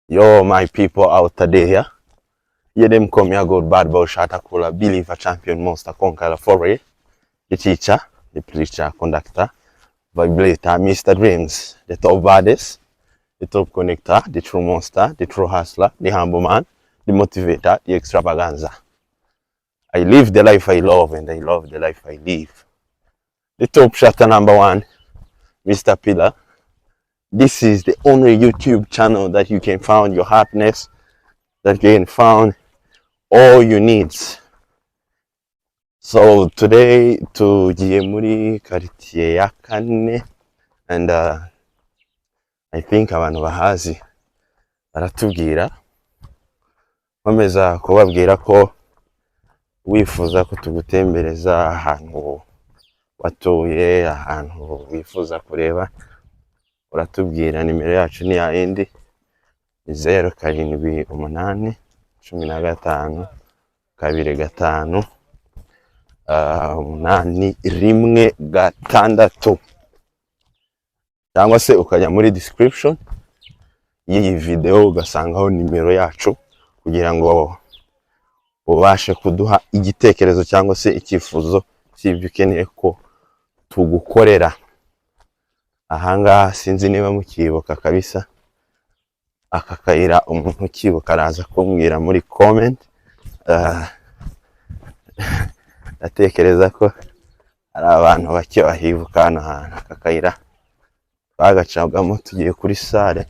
Yo, my people out there. Yeah, them come here, good bad boy, shot cooler, believer, champion, monster, conqueror, foray, the teacher, the preacher, conductor, vibrator, Mr. Dreams, the top baddest, the top connector, the true monster, the true hustler, the humble man, the motivator, the extravaganza. I live the life I love and I love the life I live. The top shutter number one, Mr. Pillar. This is the only YouTube channel that you can find your happiness, that you can find all your needs. So today tugiye muri quartier ya kane and I think abantu bahazi baratubwira, nkomeza kubabwira ko wifuza ko tugutembereza ahantu watuye, ahantu wifuza kureba, uratubwira. Nimero yacu ni ya yindi, ni 078 15 25 816, cyangwa se ukajya muri description y'iyi video ugasangaho nimero yacu kugira ngo ubashe kuduha igitekerezo cyangwa se icyifuzo cy'ibyo ukeneye ko tugukorera. Ahangaha sinzi niba mukibuka kabisa aka kayira, umuntu ukibuka araza kumbwira muri comment. Ndatekereza ko hari abantu bake bahibuka hano hantu. Aka kayira twagacagamo tugiye kuri salle,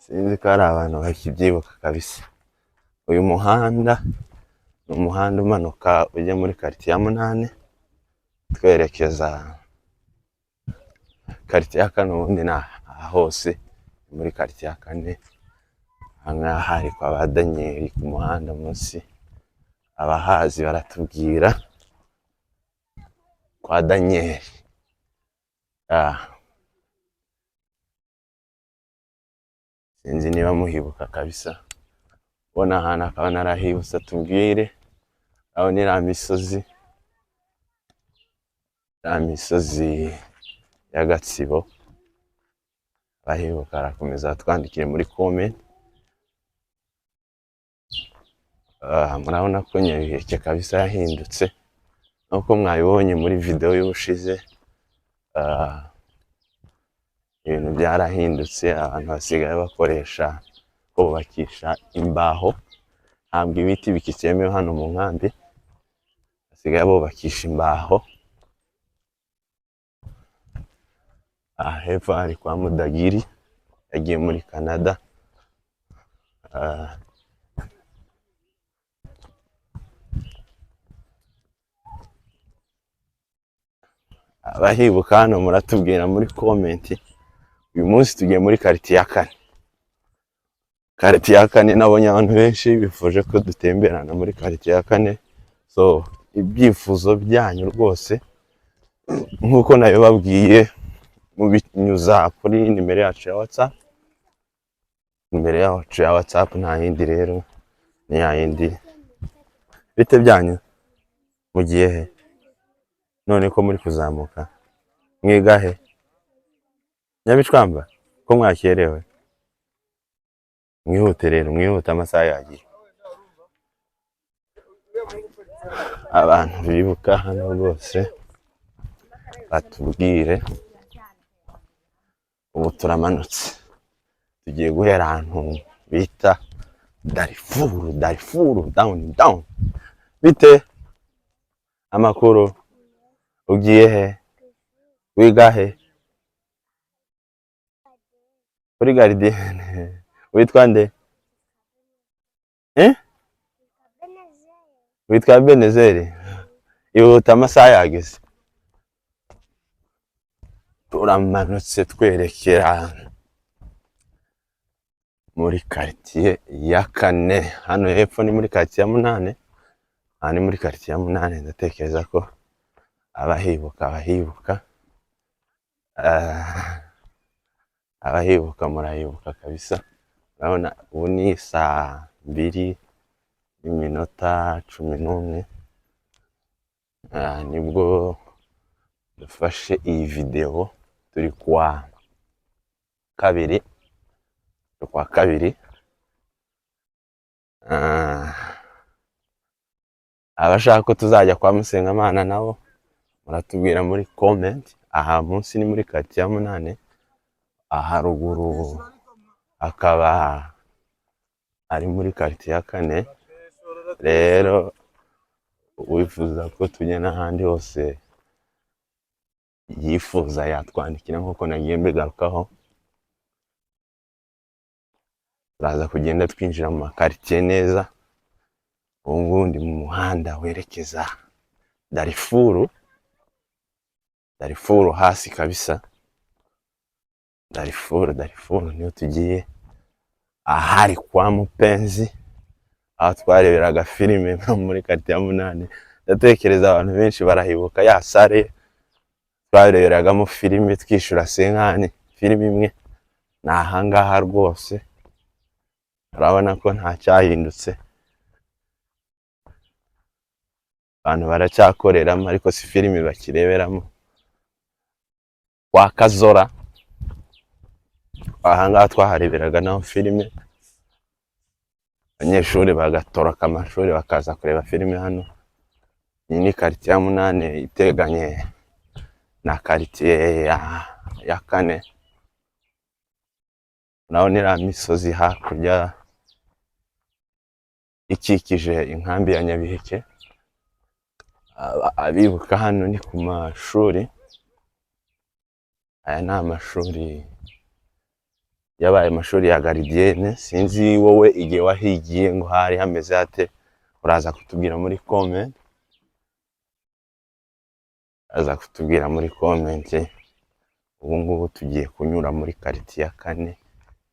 sinzi ko hari abantu bakibyibuka kabisa. Uyu muhanda ni umuhanda umanuka ujya muri quartier ya munani, twerekeza quartier ya kane. Ubundi ni aha hose ni muri quartier ya kane. Aha ngaha hari kwa ba Daniyeli ku muhanda munsi, abahazi baratubwira kwa Daniyeli. Ah. Sinzi niba muhibuka kabisa, ubona ahantu akaba narahibutse atubwire. Aho ni iriya misozi, iriya misozi ya Gatsibo. Abahibuka barakomeza batwandikire muri comment. Ah, murabona ko Nyabiheke kabisa yahindutse nk'uko mwabibonye muri video y'ubushize. Ah, ibintu byarahindutse, abantu basigaye bakoresha kubakisha imbaho, ntabwo ibiti bikikemewe hano mu nkambi, basigaye bubakisha imbaho. Aha hepfo hari kwa Mudagiri, yagiye muri Canada. Ah, abahibuka hano muratubwira muri comment. Uyu munsi tugiye muri quartier ya kane. Quartier ya kane, nabonye abantu benshi bifuje ko dutemberana muri quartier ya kane. So ibyifuzo byanyu rwose nk'uko nabibabwiye, mubinyuza kuri nimero yacu ya WhatsApp. Nimero yacu ya WhatsApp nta yindi rero, ni ya yindi. Bite byanyu, mugiye he none ko muri kuzamuka? Mwiga he? Nyabicwamba ko mwakerewe? Mwihute rero, mwihute, amasaha yagiye. Abantu bibuka hano rwose batubwire. Ubu turamanutse tugiye guhera ahantu bita Darifuru, Darifuru down down. Bite amakuru? Ugiye he? Wiga he? Kuri gardienne. Witwa nde? Eh? Witwa Benezeri. Ihuta, amasaha yageze. Turamanutse twerekera muri quartier ya kane. Hano hepfo ni muri quartier ya munane, aha ni muri quartier ya munane. Ndatekereza ko abahibuka, abahibuka, ah, abahibuka murahibuka kabisa. Urabona ubu ni saa 2:11, ah, nibwo dufashe iyi video, turi kuwa kabiri. Kwa kabiri. Ah, abashaka ko tuzajya kwa Musengamana nabo muratubwira muri comment. Aha munsi ni muri quartier ya munane, haruguru akaba ari muri quartier ya kane. Rero uwifuza ko tujya n'ahandi hose yifuza yatwandikira, nk'uko nagiye mbigarukaho. Turaza kugenda twinjira mu makaritsiye neza. Ubu ngubu ndi mu muhanda werekeza Darifuru, Darifuru hasi kabisa. Darifuru, Darifuru niyo tugiye, ahari kwa Mupenzi, aho twareberaga filime muri quartier ya munani. Ndatekereza abantu benshi barahibuka ya salle twareberagamo filime, twishyura 50 filime imwe. Ni ahangaha rwose, urabona ko nta cyahindutse, abantu baracyakoreramo, ariko si filime bakireberamo. Kwa Kazora, ahangaha twahareberaga naho filime, abanyeshuri bagatoroka amashuri bakaza kureba filime hano. Iyi ni quartier ya munani iteganye na quartier ya kane. Urabona iriya misozi hakurya ikikije inkambi ya Nyabiheke. Abibuka hano ni ku mashuri. Aya ni amashuri yabaye amashuri ya gardienne. Sinzi wowe igihe wahigiye ngo hari hameze hate, uraza kutubwira muri comment, aza kutubwira muri comment. Ubu ngubu tugiye kunyura muri quartier ya kane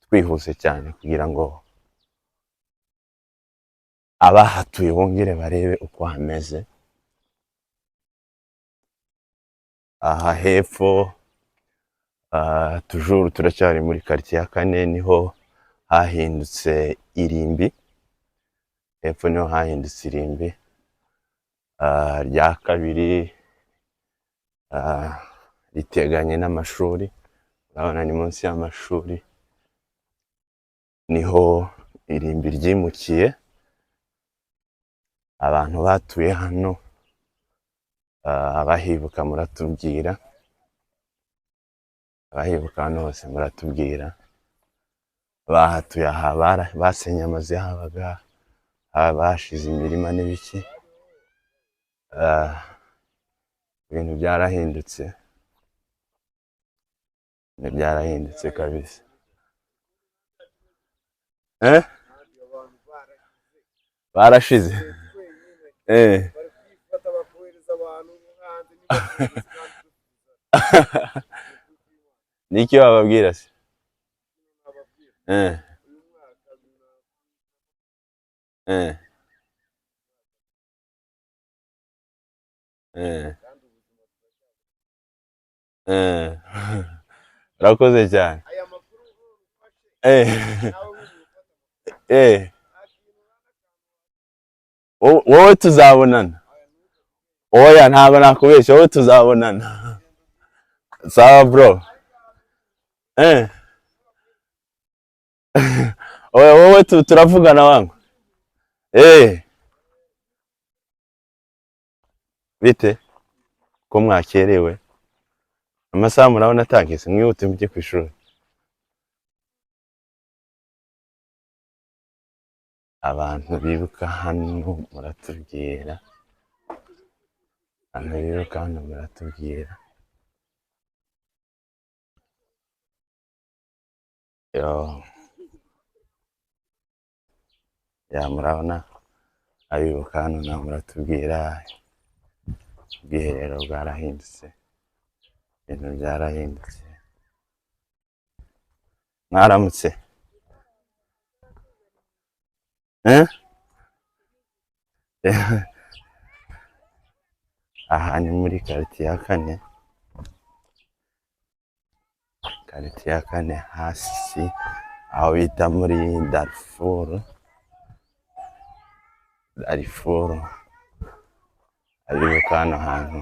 twihuse cyane, kugira ngo abahatuye bongere barebe uko hameze. Aha hepfo, toujours turacyari muri quartier ya kane, niho hahindutse irimbi. Hepfo niho hahindutse irimbi rya kabiri, riteganye n'amashuri. Urabona ni munsi y'amashuri niho irimbi ryimukiye. Abantu batuye hano, abahibuka muratubwira, abahibuka hano hose muratubwira. Bahatuye aha basenye amazu yahabaga, bashize imirima n'ibiki. Ibintu byarahindutse, ibintu byarahindutse kabisa. Eh? Barashize. Eh. Bari kwifata bakohereza abantu hanze niba. Niki bababwira se? Nababwira uyu mwaka Eh. Eh. kandi ubuzima Eh. Urakoze cyane. Aya makuru ufashe nawe nk'umuntu ufata nta kintu. Wowe tuzabonana. Oya, ntabwo nakubeshya, wowe tuzabonana. Sawa bro. Eh. Oya, wowe turavugana wangu. Eh. Bite? Ko mwakerewe? Amasaha murabona atageze, mwihute mujye ku ishuri. Abantu bibuka hano muratubwira. Abantu bibuka hano muratubwira. Yo. Ya, murabona abibuka hano nawe muratubwira. Ubwiherero bwarahindutse, ibintu byarahindutse. Mwaramutse. Eh? Aha ni muri quartier ya kane, quartier ya kane hasi aho bita muri Darfur. Darfur, abibuka hano hantu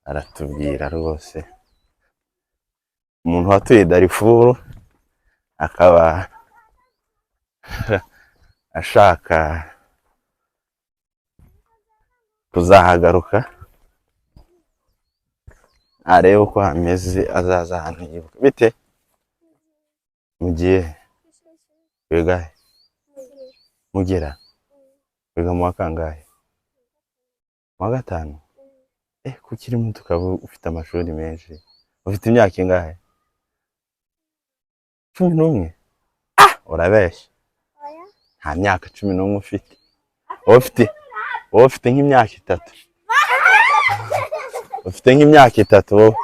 aratubwira rwose. Umuntu watuye Darfur akaba Ashaka kuzahagaruka arebe uko hameze, azaza ahantu yibuka. Bite? Mugiye he? Wiga he? Mugera wiga mu wa kangahe? Mu wa gatanu? Eh, ko ukiri muto ukaba ufite amashuri menshi. Ufite imyaka ingahe? 11? Ah, urabeshya. Oya. Nta myaka 11 ufite. Wowe ufite nk'imyaka 3. Ufite nk'imyaka 3 wowe.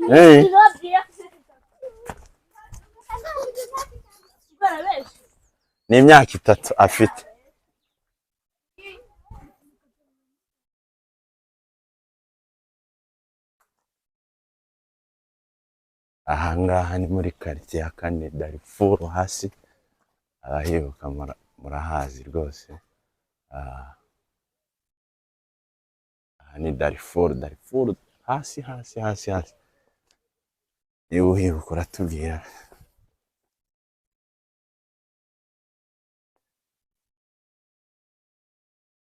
Eh. Ni imyaka 3 afite. Ahangaha ni muri karitsiye ya kane, Darifuru hasi. Abahibuka murahazi rwose. Ah, aha ni Darifuru, Darifuru hasi hasi hasi hasi. Niba uhibuka uratubwira.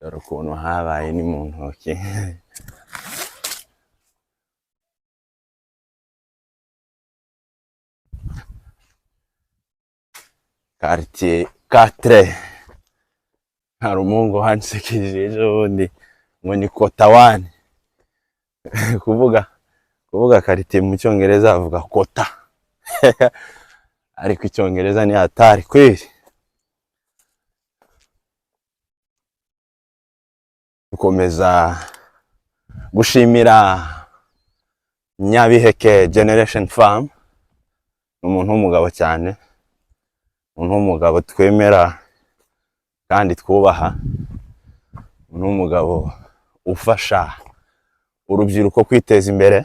Dore ukuntu habaye ni mu ntoki. Quartier 4. Hari umuhungu wansekeje ejo bundi ngo ni kota one. Kuvuga quartier mu cyongereza avuga kota, ariko icyongereza ni hatari kweli. Dukomeza gushimira Nyabiheke Generation Farm. Ni umuntu w'umugabo cyane, umuntu w'umugabo twemera kandi twubaha, umuntu w'umugabo ufasha urubyiruko kwiteza imbere.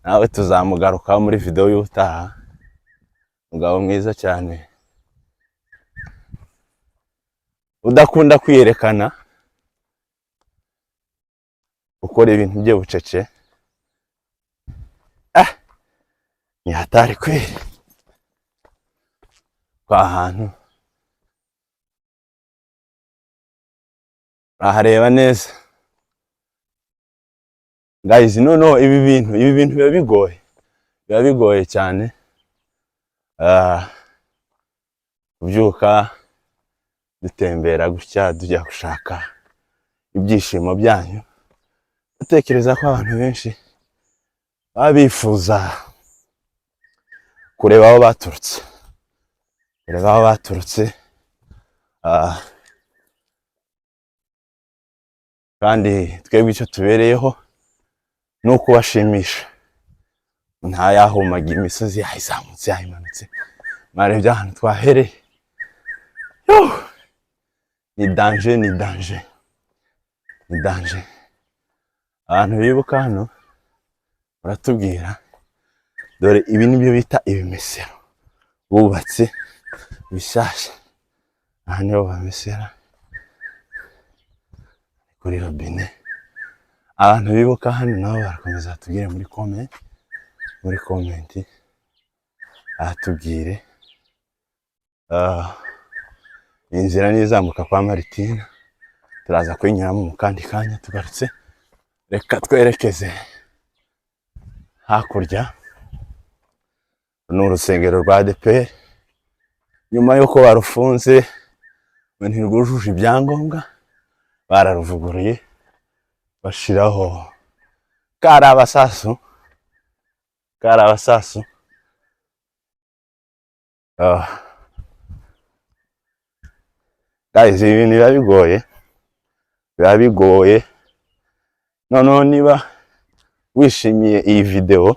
Nawe tuzamugarukaho muri video y'ubutaha. Umugabo mwiza cyane udakunda kwiyerekana, ukora ibintu bye bucece. Ah, ni hatari kweli kwa hantu urahareba neza guys. Noneho ibi bintu biba bigoye, biba bigoye cyane. Ah, kubyuka dutembera gutya tujya gushaka ibyishimo byanyu. Ndatekereza ko abantu benshi baba bifuza kureba aho baturutse, kureba aho baturutse. Ah, kandi twebwe icyo tubereyeho ni ukubashimisha. Ntayahumaga imisozi, yayizamutse, yayimanutse. Mwarebye ahantu twahereye. Yuh! Ni danger, ni danger, ni danger. Abantu bibuka hano baratubwira. Dore ibi nibyo bita ibimesero bubatse bishyashya. Aha niho bamesera kuri robine. Abantu bibuka hano nabo barakomeza batubwire muri comment ahatubwire. Ah, inzira nizamuka kwa Maritina turaza kuyinyuramo mu kandi kanya tugarutse. Reka twerekeze hakurya. Ni urusengero rwa ADEPR. Nyuma y'uko barufunze ngo ntirwujuje ibyangombwa, bararuvuguruye bashiraho karabasasu, karabasasu. Ah. Guys, ibi bintu biba bigoye, biba bigoye. Noneho niba wishimiye iyi video,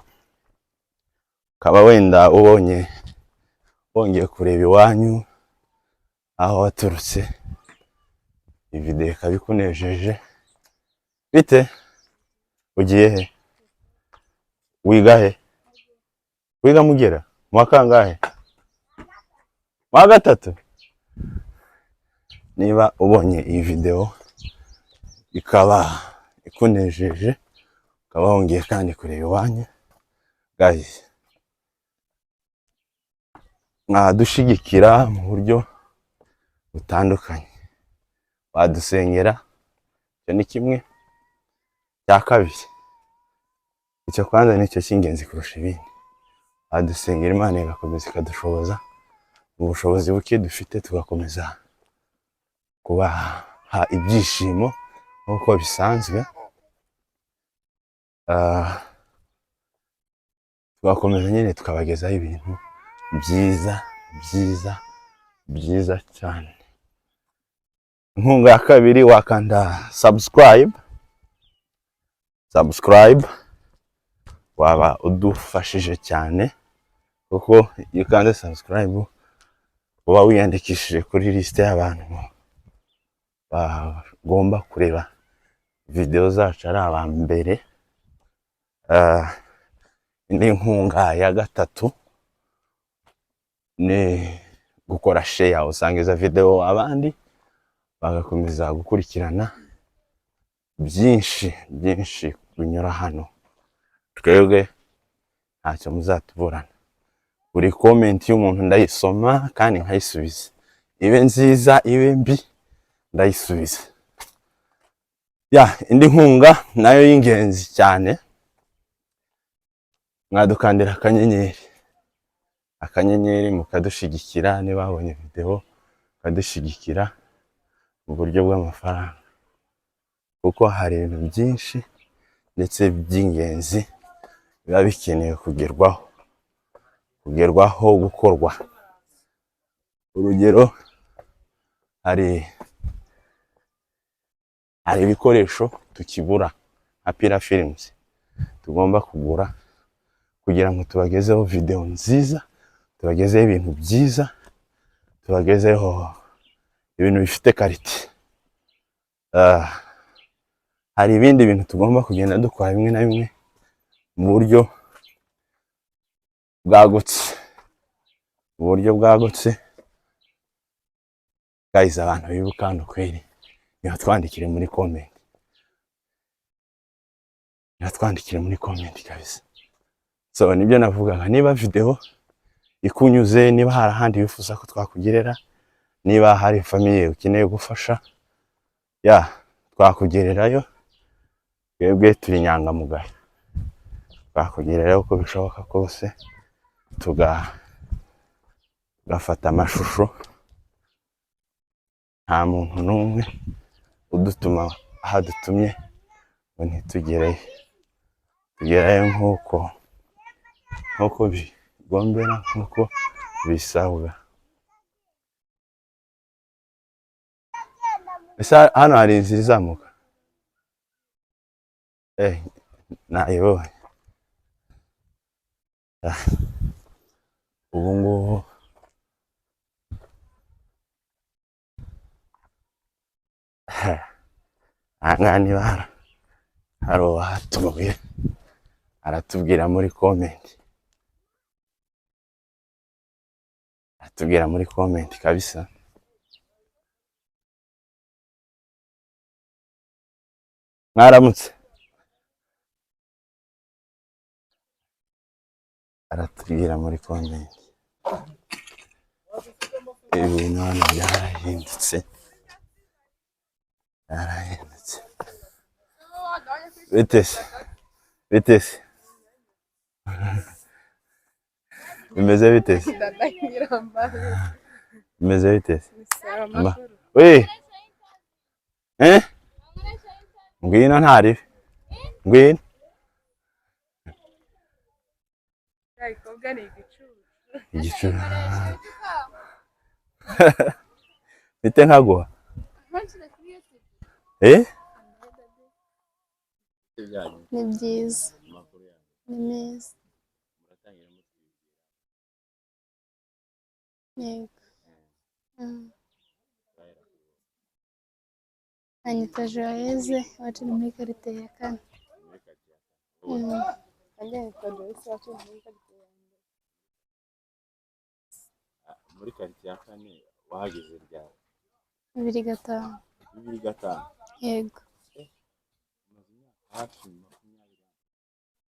ukaba wenda ubonye wongeye kureba iwanyu aho waturutse, iyi video ikaba ikunejeje. Bite? Ugiye he? Wiga he? Wiga Mugera mu wa kangahe? Mu wa gatatu? Niba ubonye iyi video ikaba ikunejeje, ukaba wongeye kandi kureba iwanyu, guys. Mwadushigikira mu buryo butandukanye, wadusengera, icyo ni kimwe. Cya kabiri, icyo kwanza nicyo cy'ingenzi kurusha ibindi, wadusengera Imana igakomeza ikadushoboza mu bushobozi buke dufite, tugakomeza kubaha ibyishimo nk'uko bisanzwe. Tugakomeza nyine tukabagezaho ibintu byiza byiza byiza cyane. Inkunga ya kabiri, wakanda subscribe. Subscribe waba udufashije cyane, kuko iyo ukanze subscribe uba wiyandikishije kuri lisite y'abantu bagomba kureba video zacu ari aba mbere. Indi nkunga ya gatatu ni gukora share, usangiza video abandi bagakomeza gukurikirana byinshi byinshi binyura hano. Twebwe ntacyo muzatuburana. Buri comment y'umuntu ndayisoma kandi nkayisubiza, ibe nziza ibe mbi ndayisubiza. Ya indi nkunga nayo y'ingenzi cyane, mwadukandira akanyenyeri, akanyenyeri mukadushigikira niba babonye video, mukadushigikira mu buryo bw'amafaranga, kuko hari ibintu byinshi ndetse by'ingenzi biba bikenewe kugerwaho, gukorwa. Urugero, hari ibikoresho tukibura nka Pira Films tugomba kugura kugira ngo tubagezeho video nziza, tubagezeho ibintu byiza, tubagezeho ibintu bifite qualité. Hari ibindi bintu tugomba kugenda dukora bimwe na bimwe mu buryo bwagutse, mu buryo bwagutse. Guys, abantu bibuka hano kweri, nibatwandikire muri comment, nibatwandikire muri comment kabisa. So nibyo navugaga, niba video ikunyuze, niba hari ahandi wifuza ko twakugerera, niba hari famille ukeneye gufasha, ya twakugererayo. Twebwe turi inyangamugayo, twakugererayo uko bishoboka kose, tugafata amashusho. Nta muntu n'umwe udutuma aho adutumye ngo ntitugereyo. Tugerayo nk'uko bigombera, nk'uko bisabwa. Ese hano hari inzira izamuka? Nayibonye. Ubu ngubu aha ngaha niba hari uwahatuye aratubwira muri comment, aratubwira muri comment kabisa. Mwaramutse, aratubwira muri comment. Ibintu hano byarahindutse, byarahindutse. Bitese bitese, bimeze bitese, bimeze bitese. We eh, ngwino ntaribi, ngwino. Igicucu bite nkaguha? Ni byiza, ni meza. Yego. Anyita Joyeuse, iwacu ni muri quartier ya kane. Muri quartier ya kane wahageze ryari? 2005. 2005? Yego. Hafi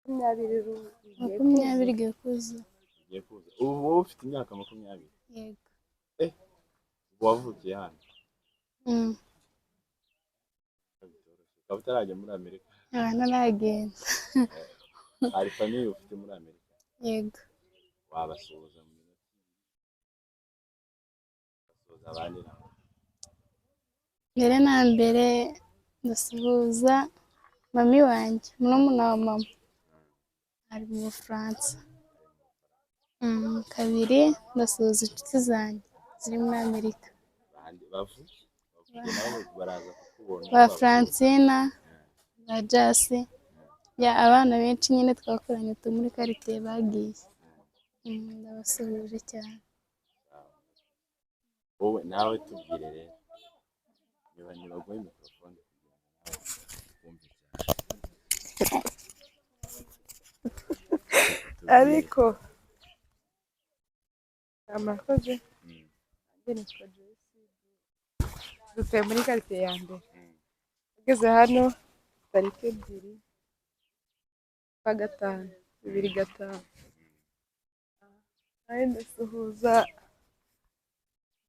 20. 20 igiye kuzuza. Ugiye kuza. Ubu wowe ufite imyaka 20? Yego. Ubu wavukiye hano? Mm. Ukaba utarajya muri Amerika? Nkaba ntaragenda. Hari famille ufite muri Amerika? Yego. Wabasuhuza mu minota 2, basuhuza abandi nabo. Mbere na mbere ndasuhuza mami wanjye, murumuna wa mama ari mu Bufaransa. Kabiri ndasuhuza inshuti zanjye ziri muri Amerika. Bandi bavuge bavuge, nabo baraza kukubona. Ba Francina, ba Jasi, ya abana benshi nyine twakoranye tu muri quartier bagiye. Ndabasuhuje cyane. Wowe nawe tubwire rero, niba nibaguhe mikorofone kugira ngo nawe wumve cyane. Tubwire. Ariko amakoze. Nanjye nitwa Joyce, dutuye muri quartier ya mbere. Ugeze hano tariki 2 z'ukwa gatanu 2005. Nanjye ndasuhuza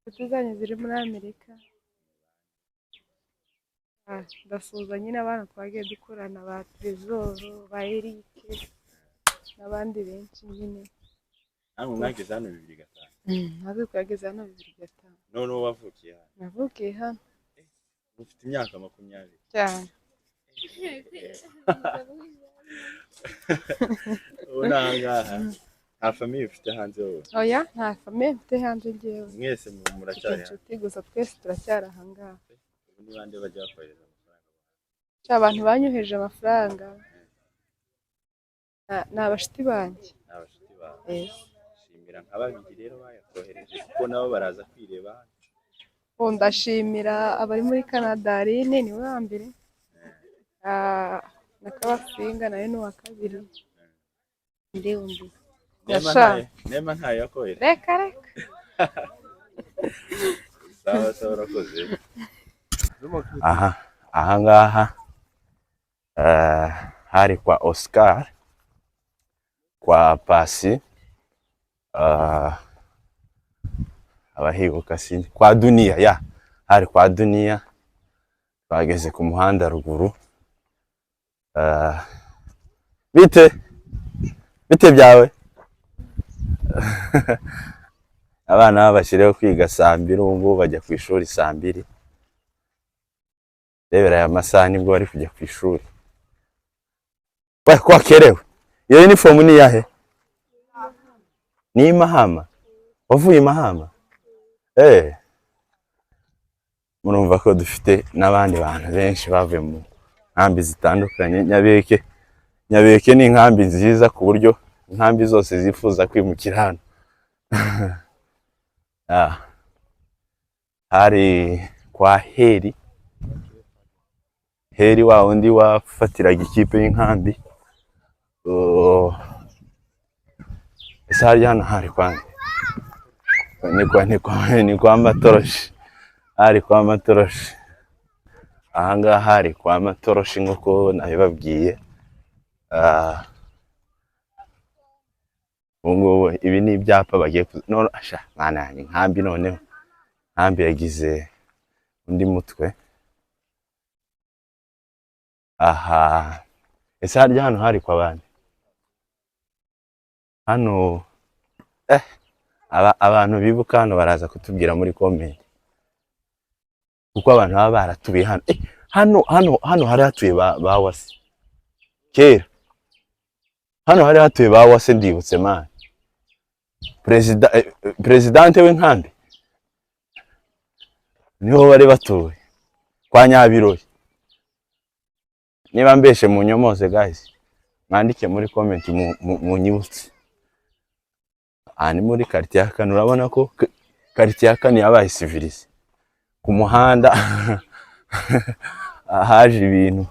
inshuti zanjye ziri muri Amerika. Ndasuhuza nyine abana twagiye dukorana, ba Trezor, ba Eric n'abandi benshi nyine. Namwe mwageze hano 2005? Natwe twageze hano 2005. Noneho wavukiye hano? Navukiye hano. Ufite imyaka 20? Cyane. Ubu ni ahangaha, nta famille ufite hanze wowe? Oya, nta famille mfite hanze njyewe. Mwese Mfite muracyari hano? inshuti gusa, twese turacyari ahangaha. Ubu ni bande bajya bakohereza amafaranga? Sha, abantu banyoheje amafaranga ni abashuti banjye. Ni abashuti bawe? Yes. Shimira nka babiri rero bayakohereje, kuko nabo baraza kwireba hano. Ubu ndashimira abari muri Canada, Aline niwe wa mbere. Na Kabasinga nawe ni uwa kabiri, undi undi. Nema? Ndashaka. Nema ntayo yakohereje? Reka reka. Sawa sawa, urakoze. Aha ahangaha hari kwa Oscar, kwa Pasi, abahibuka sinzi, kwa Duniya, ya hari kwa Duniya. Twageze ku muhanda ruguru. Bite bite byawe? Abana babashyireho kwiga saa 2, ubu ngubu bajya ku ishuri saa 2. Rebera aya masaha nibwo bari kujya ku ishuri. We ko wakerewe, iyo uniform ni iyahe? Ni iy'Imahama? Wavuye i Mahama? Murumva ko dufite n'abandi bantu benshi bavuye mu nkambi zitandukanye. Nyabeke, Nyabeke ni inkambi nziza ku buryo inkambi zose zifuza kwimukira hano. Hari kwa Heri, Heri wa wundi wafatiraga ikipe y'inkambi. Oh, ese harya hano hari kwa nde? Ni kwa Matoroshi, hari kwa Matoroshi. Ahangaha hari kwa Matoroshi nk'uko nabibabwiye. Ubu ngubu ibi ni ibyapa bagiye none asha mwana yanjye, inkambi noneho inkambi yagize undi mutwe. Aha ese harya hano hari kwa bande hano? Abantu bibuka hano baraza kutubwira muri comment, kuko abantu baba baratuye hano. Hano hari hatuye ba Wase kera. Hano hari hatuye ba Wase, ndibutse man, perezida, présidente w'inkambi, niho bari batuye kwa Nyabirori. Niba mbeshe mu nyomose guys, mwandike muri comment munyibutse. Aha ni muri quartier ya kane. Urabona ko quartier ya kane yabaye civilisé. Ku muhanda haje ibintu,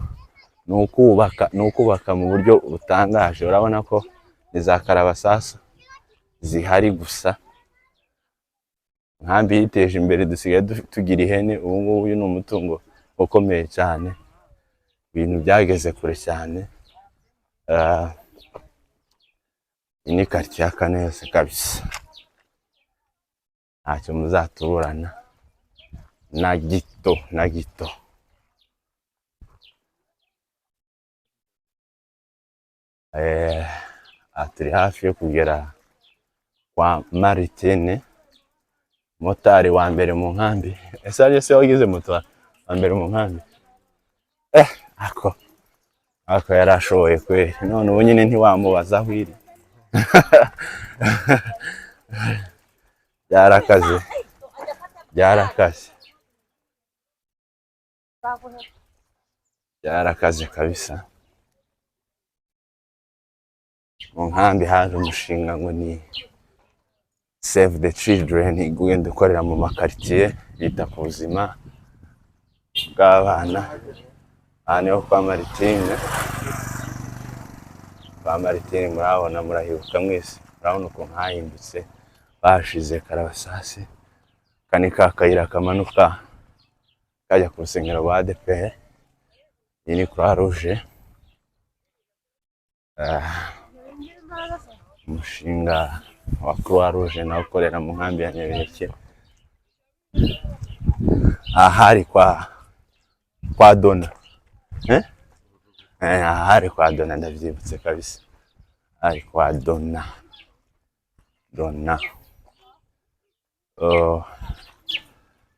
ni ukubaka mu buryo butangaje. Urabona ko ni za karabasasu zihari gusa. Inkambi yiteje imbere, dusigaye tugira ihene. Ubu ngubu uyu ni umutungo ukomeye cyane, ibintu byageze kure cyane. Iyi ni quartier ya kane yose kabisa, ntacyo muzatuburana na gito na gito. Aha turi hafi yo kugera kwa Maritine, motari wa mbere mu nkambi. Ese ariyo se wagize moto wa mbere mu nkambi? Ako yarashoboye kweri. None ubu nyine ntiwamubaza aho iri. Byarakaze, byarakaze, byarakaze kabisa. Mu nkambi haje umushinga ngo ni Save the Children, ugenda ukorera mu makaritsiye bita ku buzima bw'abana. Aha niho kwa Maritine, kwa Maritine murabona, murahibuka mwese, murabona ukuntu hahindutse, bashize karabasasi. Aka ni ka kayira kamanuka kajya ku rusengero rwa ADEPR. Iyi ni Croix Rouge. Umushinga wa Croix Rouge nawo ukorera mu nkambi ya Nyabiheke. Ahari kwa Dona, eh? Ahari kwa Dona, ndabyibutse kabisa, ari kwa Dona. Dona, oh,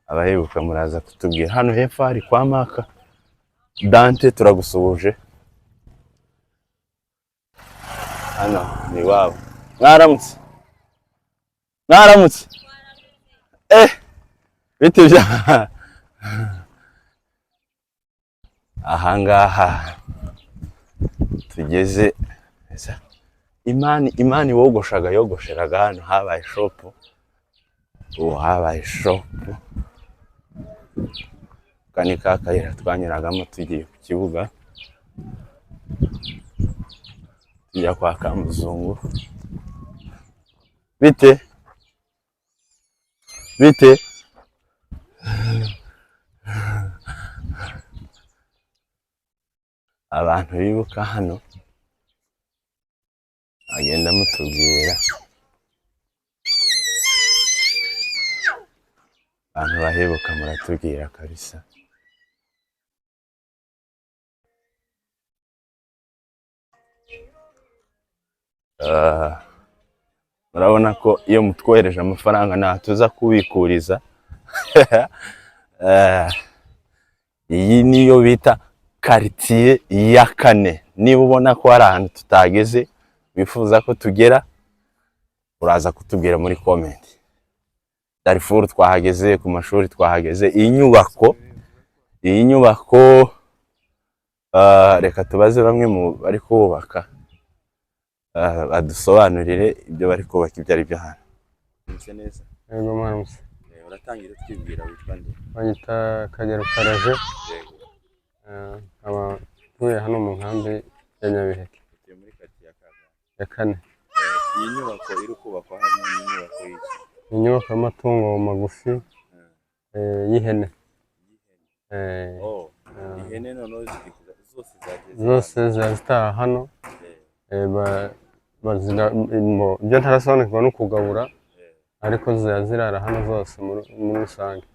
abahibuka muraza kutubwira. Hano hepfo hari kwa Maka Dante, turagusuhuje. Hano ni iwabo. Mwaramutse, mwaramutse. Bite bya ahangaha tugeze? Imani, Imani wogoshaga, yogosheraga hano, habaye shop, ubu habaye shop. Aka ni ka kayira twanyuragamo tugiye ku kibuga, tujya kwa Kamuzungu. Bite bite? Abantu bibuka hano agenda mutubwira, abantu bahibuka muratubwira kabisa. Murabona ko iyo mutwohereje amafaranga ntatuza kubikuriza. Iyi niyo bita quartier ya kane. Niba ubona ko hari ahantu tutageze wifuza ko tugera, uraza kutubwira muri comment. Darifuru twahageze, ku mashuri twahageze. Iyi nyubako, reka tubaze bamwe mu bari kubaka, badusobanurire ibyo bari kubaka ibyo ari byo hano. Neza. Yego, mwaramutse. Uratangira utwibwira, witwa nde? Banyita Kagero Karaje, nkaba ntuye hano mu nkambi ya Nyabiheke. Utuye muri quartier ya Kaga ya kane. Iyi nyubako iri kubakwa hano ni inyubako y'iki? Ni inyubako y'amatungo magufi, y'ihene. Oh, ihene noneho ziri zose zagiye? Zose ziba zitaha hano. Ibyo ntarasobanukirwa no kugabura, ariko ziba zirara hano zose muri rusange.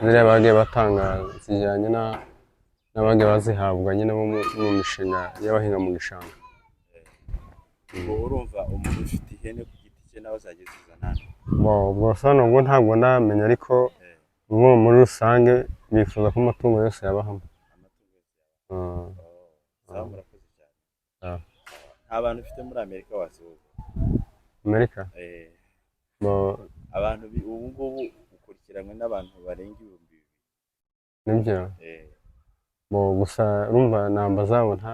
Ziriya bagiye batanga zijyanye n'abagiye bazihabwa nyine bo mu mishinga y'abahinga mu gishanga. Ubwo urumva umuntu ufite ihene ku giti cye nawe azajya azizana hano? Bo, ubwo busobanuro bwo ntabwo ndamenya, ariko ubwo muri rusange bifuza ko amatungo yose yaba hamwe. Amatungo yose yaba. Oh, sawa, murakoze cyane. Nta bantu ufite muri Amerika wasuhuza? Amerika? Eh. Bo. Abantu ubu ngubu ukurikiranwe n'abantu barenga 2000. Nibyo. Bo, gusa urumva namba zabo nta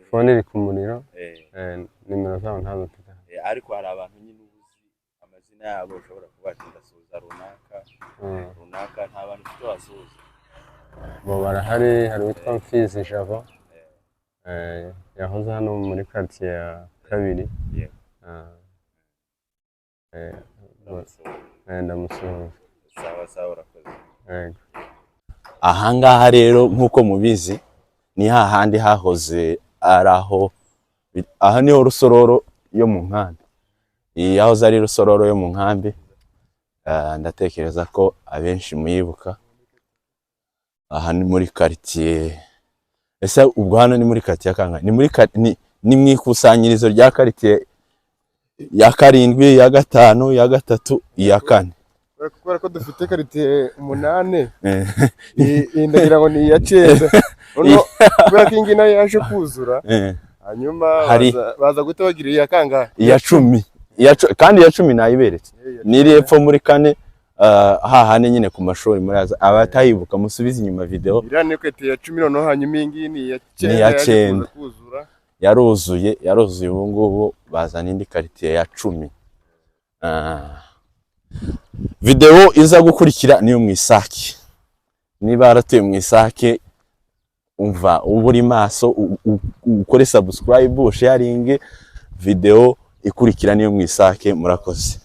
phone iri ku muriro. Nimero zabo ntazo mfite. Ariko hari abantu nyine uba uzi amazina yabo, ushobora kuba wati ndasuhuza runaka, runaka. Nta bantu ufite wasuhuza? Bo, barahari. Hari uwitwa Mfizi Javo, yahoze hano muri quartier ya kabiri. Ndamusuhuza. Ndamusuhuza. Sawa sawa, urakoze. Yego. Ahangaha rero nk'uko mubizi ni hahandi hahoze ari aho, aha niho Rusororo yo mu nkambi. Iyi yahoze ari Rusororo yo mu nkambi. Ndatekereza ko abenshi muyibuka. Aha ni muri quartier. Ese ubwo hano ni muri quartier ya kangahe? Ni muri ni mu ikusanyirizo rya quartier ya karindwi, ya gatanu, ya gatatu, iya kane. Kubera ko dufite quartier umunani, iyi ndagira ngo ni iya cyenda. Noneho kubera ko iyi ngiyi nayo yaje kuzura, hanyuma baza guhita bagira iya kangahe? Iya 10. Kandi iya 10 nayiberetse. Ni iri hepfo muri kane, hahandi nyine ku mashuri muraza. Abatayibuka musubize inyuma video. Iriya ni quartier ya 10, noneho hanyuma iyi ngiyi ni iya cyenda Ni iya yaje kuza cyenda. kuzura. Yaruzuye, yaruzuye, ubu ngubu bazana indi quartier ya 10. Video iza gukurikira niyo mu Isake. Niba waratuye mu Isake, umva uba uri maso, ukore subscribe, sharing. Video ikurikira niyo mu Isake. Murakoze.